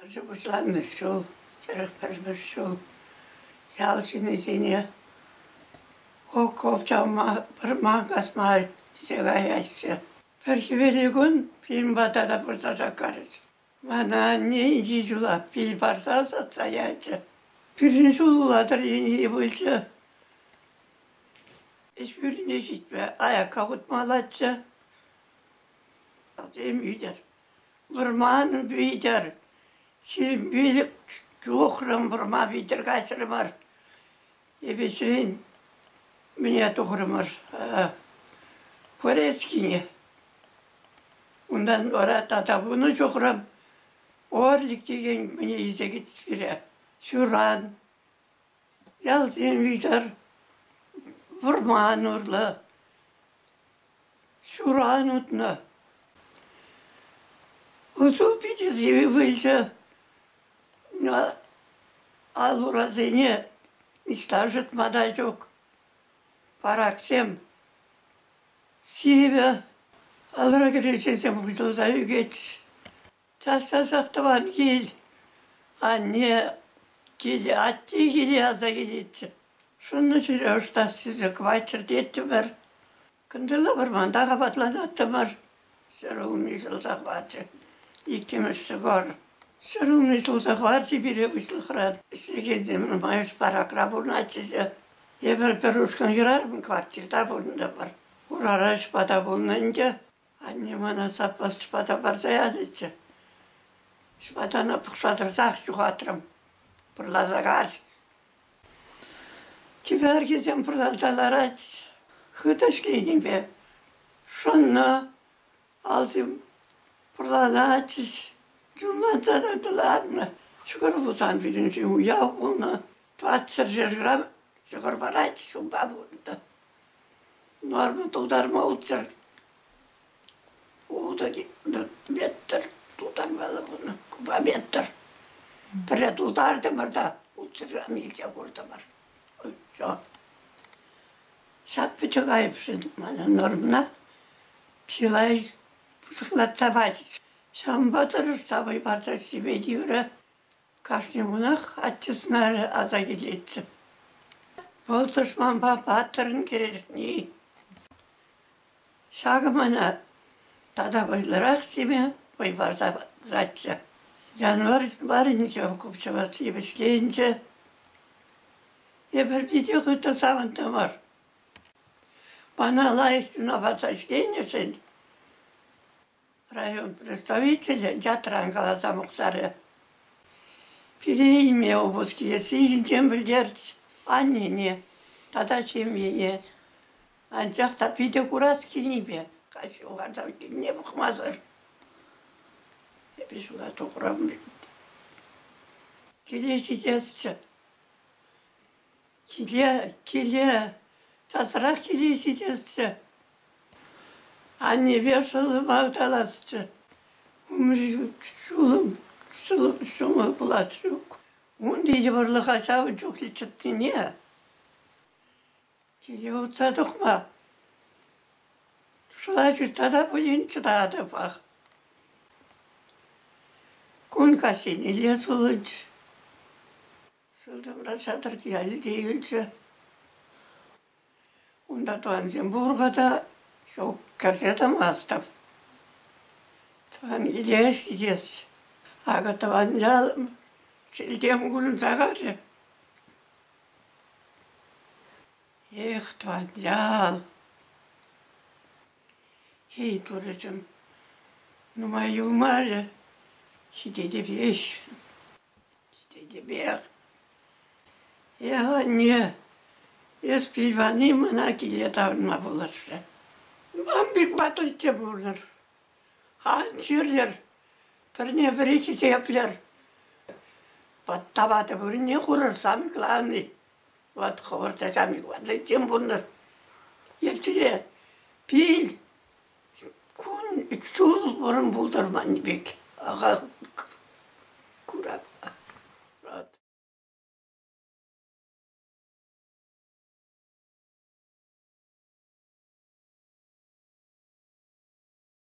Вӑрҫӑ пуҫланнӑ ҫул, 41-мӗш ҫул, ял ҫыннисене окоп чавма, вӑрман касма илсе каяҫҫӗ. Пӗр хӗвеллӗ кун пирӗн пата та пырса шаккарӗҫ. Мана анне инҫе ҫула пил парса ӑсатса ячӗ. Пирӗн ҫул Улатӑр енне пулчӗ. Ӗҫ вырӑнне ҫитме аякка утмаллаччӗ. Ялсем витӗр, вӑрман витӗр, 25 ҫухрӑм вӑрман витӗр каҫрӑмӑр. Эпеҫрен мӗне тухрӑмӑр, Порецкине. Унтан вара тата вунӑ ҫухрӑм Орлик текен мӗне илсе кӗчӗҫ пире. Ҫуран, ялсем витӗр, вӑрман урлӑ ҫуран утнӑ. Усул питӗ сивӗ пулчӗ. Ал-урасене ниҫта шӑтма та ҫук. Бараксем сивӗ, алра кӗречесем уҫӑлса ӳкетчӗҫ. Час-часах тӑван кил, анне киле, атте киле аса килетчӗ. Шӑннӑ ҫӗре ӑштас тесе кӑвайт чӗртеттӗмӗр. Кӑнтӑрла вӑрмантах апатланаттӑмӑр. Ҫӗрулми ҫӑлса хӑварчӗ. Иккӗмӗш ҫӑкӑр. Ҫӗрулми ҫулса хӑварчӗ пире выҫлӑхран. Ӗҫлекенсем нумайӑш баракра пурӑнатчӗҫ. Эпир пӗр ушкӑн хӗрарӑм квартирта пурӑнтӑмӑр. Урара ҫӑпата пулнӑ ӗнтӗ. Анне мана саппас ҫӑпата парса янӑччӗ. Ҫӑпатана пӑхса тӑрсах ҫухатрӑм. Пӑрласа каҫ. Кӗперкесем пӑрланса ларатчӗҫ. Хытӑ ӗҫленипе шӑннӑ, алсем пӑрланатчӗҫ, чунланса та тӑланнӑ. Ҫӑкӑр пулсан пирӗншӗн уяв пулнӑ. Тӑватҫӗр грамм ҫӑкӑр паратчӗҫ унпа пурӑннӑ. Норма тултарма ултҫӗр ултӑ метр тултармалла пулнӑ, кубометр. Пӗрре тултартӑмӑр та ултҫӗртен илсе куртӑмӑр. Всё. Ҫак пӗчӗк айӑпшӑн мана нормӑна чылай пысӑклатса пачӗҫ. Ҫавӑнпа тӑрӑшса вӑй парса ӗҫлеме тиврӗ. Кашни кунах атте сӑнарӗ аса килетчӗ. Вӑл тӑшманпа паттӑрӑн кӗрешни. Ҫакӑ мана тата вӑйлӑрах теме вӑй парса пыратчӗ. Январь варринче окоп вӗҫленчӗ. Эпир питӗ хытӑ савӑнтӑмӑр. Мана лайӑх чуна парса ӗҫленӗшӗн Район представителӗ ятран каласа мухтарӗ. Пире илме обыск килесси ҫинчен пӗлтерчӗҫ аннене тата ҫемьене. Анчах та питӗ курас килнипе каҫ ҫывхарса килне пӑхмасӑр эпӗ ҫула тухрӑм. Киле ҫитесчӗ. Киле, киле, часрах киле ҫитесчӗ. Аннепе шӑллӑма ыталасчӗ. Умри ҫулӑм, ҫулӑм ҫӑмӑл пулас ҫук. Унти йывӑрлӑха ҫавӑн чухлӗ чӑтнине киле утса тухма шӑла ҫыртса та пулин чӑтатӑпах. Кун каҫхинелле сулӑнчӗ. Сылтӑмра чатӑр ялӗ те юлчӗ. Унта тӑвансем пур-ха та, ҫук, кӗрсе тӑмастӑп. Тӑван киле ҫитес. Акӑ тӑван ялӑм ҫилтем курӑнса кайрӗ. Эх, тӑван ял! Эй, Турӑҫӑм, нумай юлмарӗ, ҫитетӗпех. Ҫитетӗпех. Эх, анне, эс пил пани мана киле таврӑнма пулӑшрӗ. Ман пек ватӑлччӗ пулӑр. Ан чирлӗр, пӗрне-пӗри хисеплӗр. Ватта вырӑнне хурӑр, самый главный. Вот хӑвӑрта самый главный тем пулнӑ. Эп сире пил кун ҫул вӑрӑм пултӑр ман пек. Ага, курап.